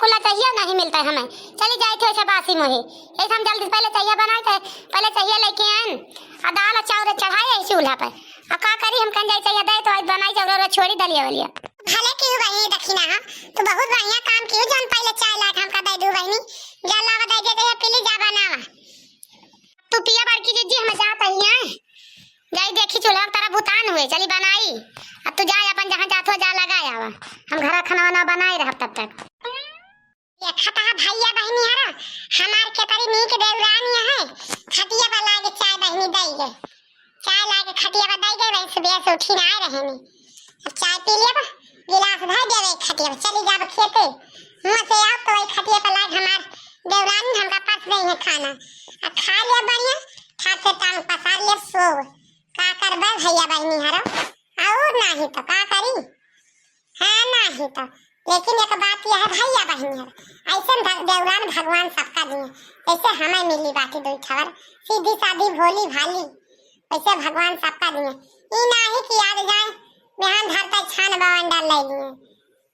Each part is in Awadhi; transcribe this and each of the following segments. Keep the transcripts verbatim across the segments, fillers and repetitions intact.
कुला चाहिए नहीं मिलता है हमें। चली जाए थे वैसे बासी मोहे। यही हम जल्दी से पहले चाहिए बनाए थे, पहले चाहिए लेके आन। आ दाल और चाउर चढ़ाए यही चूल्हा पर। आ का करी हम कन जाए चाहिए दे तो आज बनाई चाउर और छोड़ी दलिया वलिया। भले की बहिनी दखिना, हाँ, तू बहुत बढ़िया काम की, जौन पहले चाय लाके हमका दे दू बहिनी। जा लावा दे दे, दे पी ली, जा बनावा। तू पिया बड़की जिज्जी, हम जात हई हैं। जाई देखी चूल्हा में तारा बुतान हुए, चली बनाई। अब तू जा अपन जहाँ जात हो, जा लगा आवा। हम घर खाना वाना बनाए रहब तब तक। ये खतहा भैया बहिनी हरा, हमार केतरी नीक देवरानी है। खटिया पर लागे चाय बहिनी दई गए। चाय लागे खटिया पर दई गए, वही सुबह से उठी ना आए रहनी। अब चाय पी लिया बा, गिलास धर देवे खटिया पर, चली जाब खेते। हुआं से आओ तो वही खटिया पर लागे हमार देवरानी हमका परस दे है खाना। आ खा लिया बढ़िया, ठाट से टांग पसार लिया, सोव। का करबे भैया बहिनी हरा, और नाही तो का करी। हाँ, नाही तो। लेकिन एक बात यह है भैया बहिनी हरा, ऐसन भग-, देवरान भगवान सबका दिए। जैसे हमें मिली बाटी दुई ठवर, सीधी सादी भोली भाली, वैसे भगवान सबका दिए। ई नाही कि आज जाए, बिहान धरते छान बवंडर ले लिए।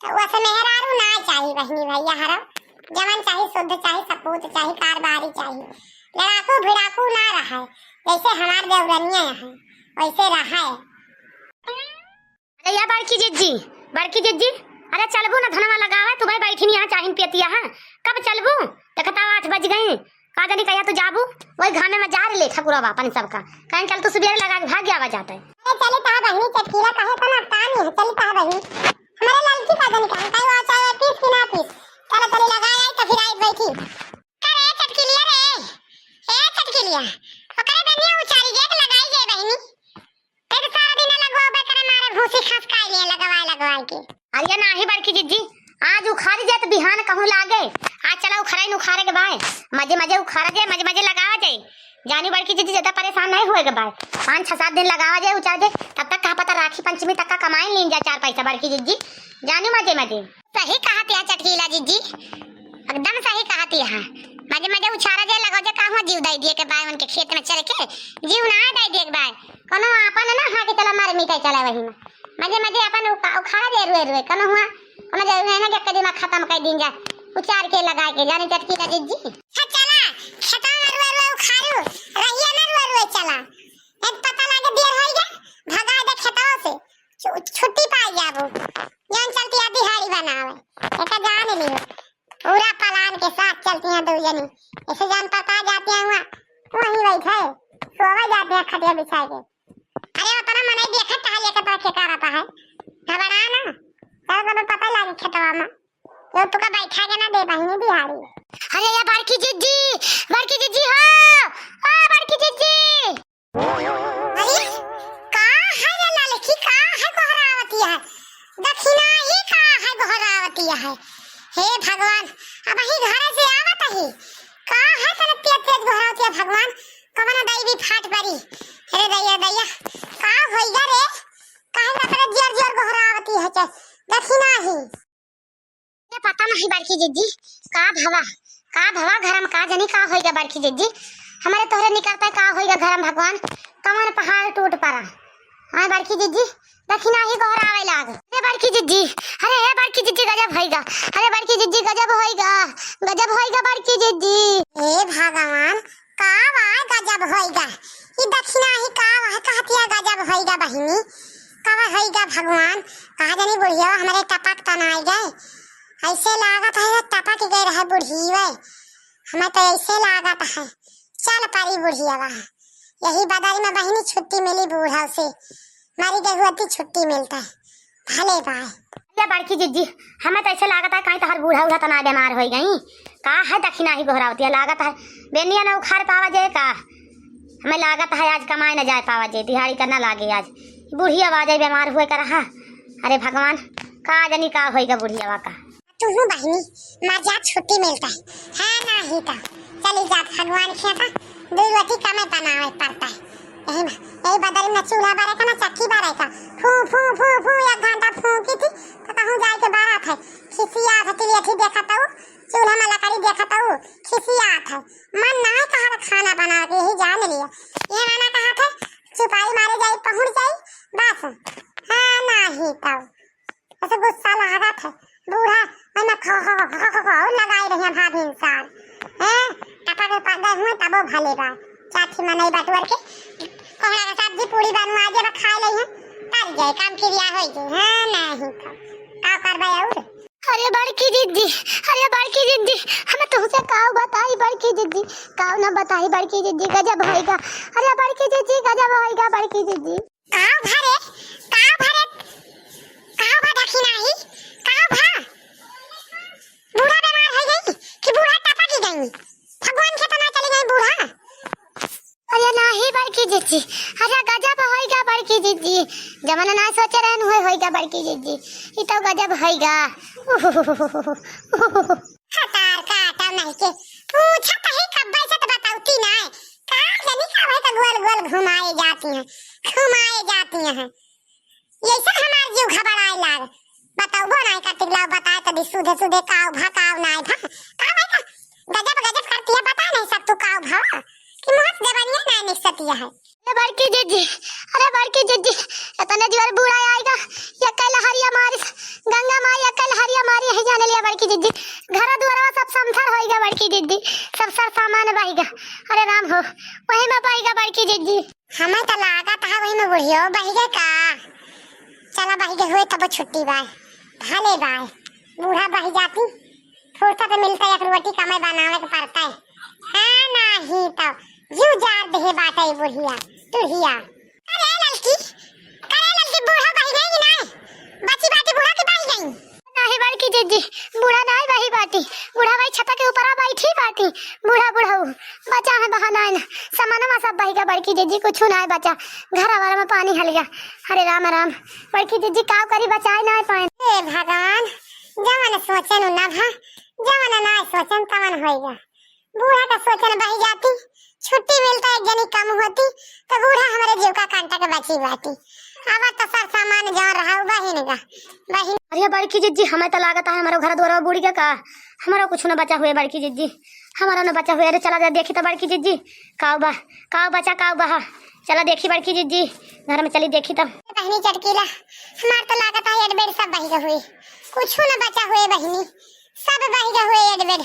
तो वैसे मेहरारू ना चाही बहिनी भैया हरा, जवन चाही शुद्ध चाही, सपूत चाही, कारबारी चाही, लड़ाकू भिड़ाकू ना रहे। जैसे हमार देवरनिया है, वैसे रहे। अरे या बड़की जिज्जी, बड़की जिज्जी, अरे चलबू ना धनवा लगावे, तू भाई बैठी यहाँ चाहिन पियतिया है, कब चलबू? देखता आठ बज गई, का जानी कहिया तू जाबू, वही घामे में जार ले ठकुरवा अपन सबका, कहीं चल तू सुबेरे लगा के भाग आवा जाता है। अरे चली तहा बहिनी चटकीला काहे तना तानी है, चली तहा बहिनी। हमारे लड़की का जानी कहाँ कहीं वो चाय पीस कि ना पीस, चलो चली लगा आई तो फिर आई बैठी। अरे चटकीलिया रे, ए चटकीलिया, ओकरे दनिया उचारी गेट लगाई गए बहिनी। ते तो सारा दिन लगवाबे करे मारे भूसी खस खाई लिए लगवाए लगवाए के। अरे नाही बड़की जिज्जी, आज उखारी जाए तो बिहान कहूँ लागे। आज चला उखराइन उखारे के बाय, मजे मजे उखारा जाए, मजे मजे लगावा जाए। जानी बड़की जिज्जी ज्यादा परेशान नहीं हुए के बाय, पाँच छह सात दिन लगावा जाए उचार जाए, तब तक कहा पता राखी पंचमी तक का कमाई लीन जाए चार पैसा बड़की जिज्जी। जानी मजे मजे। सही कहत या चटकीला जिज्जी, एकदम सही कहत या। मजे मजे उछारा जे लगो जे कहूँ जीव दई दिए के बाय उनके खेत में चल के, जीव ना दई दिए के बाय। कोनो आपन ना हा के चला मारे मिटाई चला वही में। मजे मजे अपन उका-, उखाड़ा जे रुए रुए, कोनो हुआ, कोनो जरूरी नहीं ना कि एक दिमाग खत्म कर दीन जा, उचार के लगा के, जानी चटकीला जिज्जी। हाँ चला, खेतवा में रुए रुए उखाड़ू, रहिया में रुए रुए चला। एक पता लागे देर होई गे, भगा दे खेतवा से। छु-, छुट्टी पाई जाबू। जान चलती है दिहाड़ी बनावे। एका जान लियो। पूरा प्लान के साथ चलती हैं दो जनी। ऐसे जान पता जाती हैं हुआ, वहीं बैठे, सोवे जाते हैं खटिया बिछा के। अरे उतना मनई देखत है, ये कतरा के करत है। घबरा ना। चल, तब पता लागे खेतवा में। जो तुका बैठा के ना दे बहिनी दिहाड़ी। अरे या बड़की जिज्जी, बड़की जिज्जी हो, ओ बड़की जिज्जी। अरे, का है रे ललकी, का है गोहरावतिया है? दखिना ई का है गोहरावतिया है? हे भगवान, अबही घरे से आवत ही। का है तने तेज तेज गोहरावतिया भगवान? कवन दैवी फाट परी? अरे दैया, दैया, का होइगा रे? काहे ना तने जोर जोर गोहरावती है चे? दखिना ही। ये पता नहीं बड़की जिज्जी, का भवा, का भवा घर में, का जानी का होइगा बड़की जिज्जी। हमारे तोहरे निकलता है का होइगा घर में भगवान, कवन पहाड़ टूट पड़ा। हाँ बड़की जिज्जी, दखिना ही गोहरावे लाग। अरे बड़की जिज्जी, अरे हे बड़की जिज्जी गजब होइगा, अरे बड़की जिज्जी गजब होइगा, गजब होइगा बड़की जिज्जी। हे भगवान, का बा गजब होइगा? ई दखिना ही का बा कहतिया गजब होइगा बहिनी? का बा होइगा भगवान? कहा जानी बुढ़िया हमरे टपक तनाई गए। ऐसे लागत है टपक गए रहे बुढ़िया। हमें तो ऐसे लागत है चल परी बुढ़िया। यही बदल में बहिनी छुट्टी मिली बूढ़ा से। मरी गई हुआ थी छुट्टी मिलता है। भले बाय। ये बड़की जिज्जी, हमें तो ऐसे लागत है कहीं तोहर बूढ़ा उढ़ा तो ना बीमार हो गई। का है दखिना ही गोहरावतिया लागत है। बेनिया ना उखाड़ पावा जे का। हमें लागत है आज कमाए न जाए पावा जे, दिहाड़ी का ना लागे आज। बुढ़िया आ जाए बीमार हुए का रहा। अरे भगवान, का जानी का होइगा बुढ़िया का। तुहू बहिनी मर जा, छुट्टी मिलता है। हाँ, नाही तो चली जात भगवान खेता, दुई रोटी कमे बनावे पड़ता है। यही में, यही बदल में चूल्हा बारे का ना चक्की बारे का, फू, फू, फू, फू, एक घंटा फूंकी थी, तो कहूँ जाए के बारा था। खिसिया था, तिलियठी देखा तो, चूल्हा में लकड़ी देखा तो, खिसिया था। मन ना कहा खाना बना के, यही जान लिया। ये माना कहा था, चुपाई मारे जाई, पहुँच जाई, बस। हाँ, नाही तो। ऐसे गुस्सा लागत है। बूढ़ा ओइमे खो, खो, खो, खो, खो, खो, और लगाए रहिया भाभी इंसान। हैं? टपक के पक गए हुए, तबो भले बा। चाची मनई बटुअर के कोहड़ा का सब्जी पूरी बनवा दे, अब खाए लई हैं। कर जाए, काम क्रिया होई जाए। हाँ, नहीं तो। का करबे और? अरे बड़की जिज्जी, अरे बड़की जिज्जी, हम तुमसे काव बताई बड़की जिज्जी, काव ना बताई बड़की जिज्जी, गजब होइगा। अरे बड़की जिज्जी, गजब होइगा बड़की जिज्जी। काव भा रे, काव भा रे, काव भा दखिनाही, काव भा? बूढ़ा बीमार होइ गई कि बूढ़ा टपकी गई? भगवान के तना चली गई बूढ़ा। अरे नाही बड़की जिज्जी, अरे गजब होइगा बड़की जिज्जी, जवन ना सोचे रहन होई, होइगा बड़की जिज्जी, ई तो गजब होइगा। हतार काटा नहीं के, पूछत ही कब्बे से तो बतौती ना है। का जानी का भाई तो गोल गोल घुमाए जाती हैं, घुमाए जाती हैं। यैसे हमार जीव घबराए लाग। बतौबो नहीं करती, लाओ बताए तो दी सुधे सुधे काव भा काव नाय भा। का भाई का गजब गजब करती है, बता नहीं सकतू काव भा कि मुँह से जबानिया नहीं निकसती है। अरे बड़की जिज्जी, अरे बड़की जिज्जी, इतने जोर बूढ़ा आइगा, ये कल हरिया मारी, गंगा माई ये कल हरिया मारी, यही जाने लिया बड़की जिज्जी। घर दुआरवा सब समथर होइगा बड़की जिज्जी, सब सर सामान बहिगा। अरे राम हो, वही में बहिगा बड़की जिज्जी। हमें तो लागत है वही में बुढ़ियो बहिगे का। चला बहिगे हुए तब छुट्टी बाय, भले बाय, बूढ़ा बहि जाती। फुर्सत मिलता है, एक रोटी कमाई बनावे के पड़ता है। हाँ, नाही तो यू जार देहे बाटे बुढ़िया, टुढ़िया। करे ललकी, करे ललकी, बूढ़ा बहि गई कि नाही? बची बाटी बूढ़ा की बहि गई? नाही बड़की जिज्जी, बूढ़ा नाही बही बाटी। बूढ़ा वही छता के ऊपर बैठी बाटी। बूढ़ा बुढ़ऊ बचा है बहा नाही ना, सामानवा सब बहिगा बड़की जिज्जी, कुछ नाही बचा। घर आवारा में पानी हलिया। अरे राम राम, बड़की जिज्जी काव करी, बचाए नाही पाए। हे भगवान, जवन सोचन न भा, जवन ना सोचन तवन होइगा। बूढ़ा का सोचन बहि जाती, छुट्टी मिलता एक जनी कम होती, तो बूढ़ा हमारे जीव का कांटा के बची बाटी। अब तो सर सामान जवन रहा उ बहिन का, बहिन। अरे बड़की जिज्जी, हमें तो लागत है हमारो घर द्वार बूढ़ गया का, हमारो कुछ न बचा हुए बड़की जिज्जी, हमारो न बचा हुए। अरे चला जा देखी तो बड़की जिज्जी, काव बा, काव बचा, काव बहा, चला देखी बड़की जिज्जी, घर में चली देखी तो। बहिनी चटकीला, हमार तो लागत है एडबेड सब बहिगे हुए, कुछ न बचा हुए बहिनी। सब बहिगे हुए एडबेड,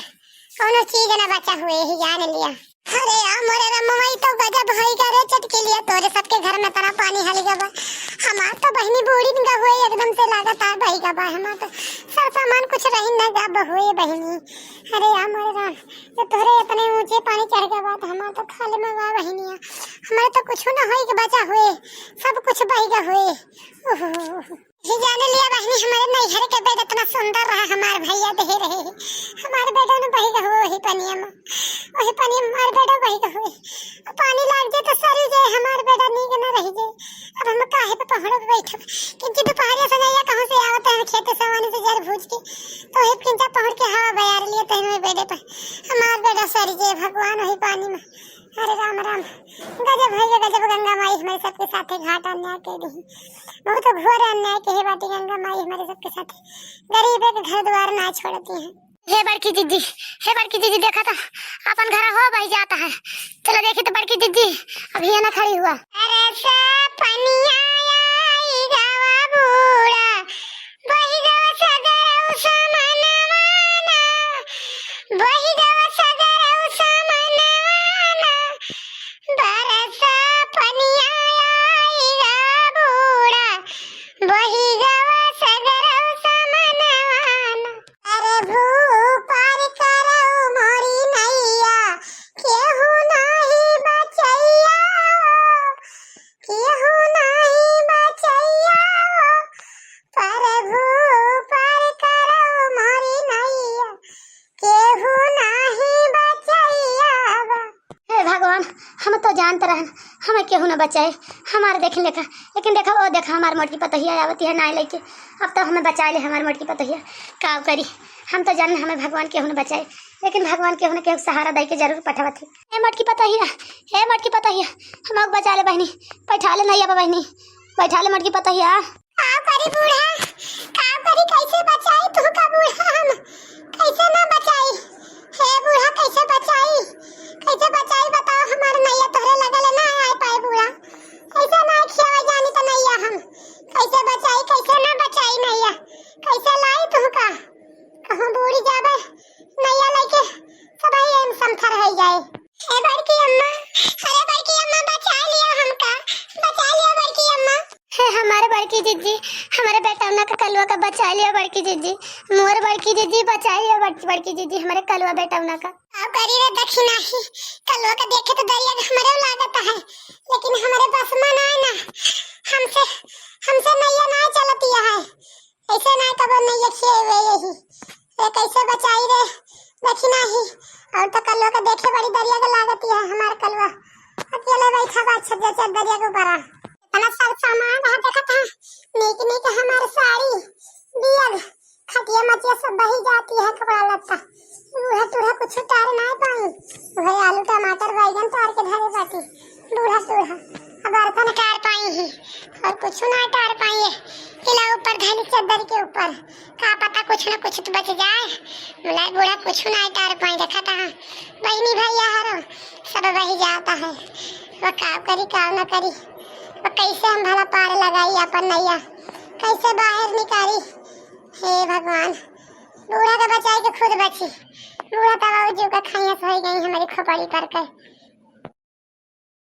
कौनो चीज ना बचा हुए ही जान लिया। अरे आ मोरे रमवा, ई तो गजब होइगा रे चटकीलिया, तोरे सबके घर में तना पानी हलिगा बा, हमार तो बहिनी बूढ़ी न गा हुए, एकदम से लागत आ बहिगा बा, हमार तो सर सामान कुछ रही न गा ब हुए बहिनी। अरे आ मोरे राम, तो तोरे इतने ऊंचे पानी चढ़ गया बा, तो हमार तो खाली में बा बहिनिया, हमारे तो कुछ ना होइगा बचा हुए, सब कुछ बहिगा हुए। ओहो। ही जाने लिया बहिनी, हमारे नैहर के बेड इतना सुंदर रहा, हमार भैया दे रहे। हमार बेड न बहिगे हुए वही पनिया में, वही पनिया में हमार बेड बहिगे हुए। अब पानी लाग जाए तो सरी जाए, हमार बेड नीक न रह जाए। अब हम काहे पे पहुड़ पे बैठब, क्योंकि दोपहरिया से नैया कहूँ से आवत है, हम खेते से वानी से जर भूज के, तो वही किंचा पहुड़ के हवा बयार लिए तहन में बेडे पे हमार बेड सरी जाए भगवान वही पानी में। अरे राम राम, गजब है ये गजब, गंगा माई हमारे सबके साथे घाट अन्याय के दी। बहुत घोर अन्याय के है बाटी गंगा माई हमारे सबके साथे। गरीबे के घर द्वार ना छोड़ती हैं। हे बड़की जिज्जी, हे बड़की जिज्जी, देखा तो अपन घर हो बहि जाता है। चलो देखी तो बड़की जिज्जी, अभी ये ना खड़ी हुआ। अरे सा पनिया आई गवा बूढ़ा, बहि गवा सगरौ समनवाना, बहि गवा सगरौ समनवाना, बरसा पनिया आई गा बूढ़ा, बहि गवा सगरौ समनवाना। अरे भू पार करौ मोरी नैया, केहू नाही बचैया हो, केहू नाही बचैया हो, प्रभु पार करौ मोरी नैया, केहू नाही बचैया बा। हे भगवान, हम तो जानत रहन, हमें केहू न बचाए, हमारे देखिन लेखा, लेकिन देखा, ओ देखा, हमार मोटकी पतोहिया आवती है नाय लेके, अब तो हमें बचा ले हमार मोटकी पतोहिया, काव करी, हम तो जानन हमें भगवान केहू न बचाए, लेकिन भगवान केहू न केहू सहारा दे के जरूर पठावत है। ए मोटकी पतोहिया, ए मोटकी पतोहिया, हमको बचा ले बहिनी, बैठा ले नैया बा बहिनी, बैठा ले मोटकी पतोहिया। काव करी बूढ़ा, काव करी, कैसे बचाई तुहका बूढ़ा हम, कैसे ना बचाई, हे बूढ़ा कैसे बचाई, कैसे बचाई बताओ, हमार नैया तोहरे लगल ना आए पाए बूढ़ा, कैसे ना खियावे जानी तो नैया हम, कैसे बचाई, कैसे ना बचाई नैया, कैसे लाई तुहका। कहूँ बचाइ लियो बड़की जिज्जी, मोर बड़की जिज्जी, बचाइ लियो बड़-, बड़की जिज्जी, हमरे कलुआ बेटौना का। अब करी रे दखिनाही, कलुआ का देखे तो दरिया के हमरे लागत है, लेकिन हमरे बस में ना है ना, हमसे, हमसे नैया ना चलतिया है, ऐसे ना कबो नैया खिए हुए यही। ए, कैसे बचाई रे दखिनाही? और तो कलुआ के देखे बड़ी दरिया के लागतिया है हमार कलुआ। अकेले बैठा बा छज्जा चद्दरिया के ऊपर। इतना सब सामान रहा देखत है, नीक नीक हमार साड़ी, बियग, खटिया मचिया सब बही जाती है, कपड़ा लत्ता। बूढ़ा टूढ़ा कुछ टार ना पाई, वही आलू टमाटर बैगन तार के धरे बाटी। बूढ़ा टूढ़ा अब बर्तन टार पाई ही और कुछ ना टार पाई है। किला ऊपर धनी चद्दर के ऊपर, का पता कुछ ना कुछ तो बच जाए। मुलाय बूढ़ा कुछ ना टार पाई, देखा था बहनी भैया हरो सब बही जाता है। वो का करी का ना करी, वो कैसे हम भला पार लगाई अपन नैया, कैसे बाहर निकारी? हे भगवान, बूढ़ा के बचाई के खुद बची। बूढ़ा तब जीव का खैस हो गई हमारी खोपड़ी पर के।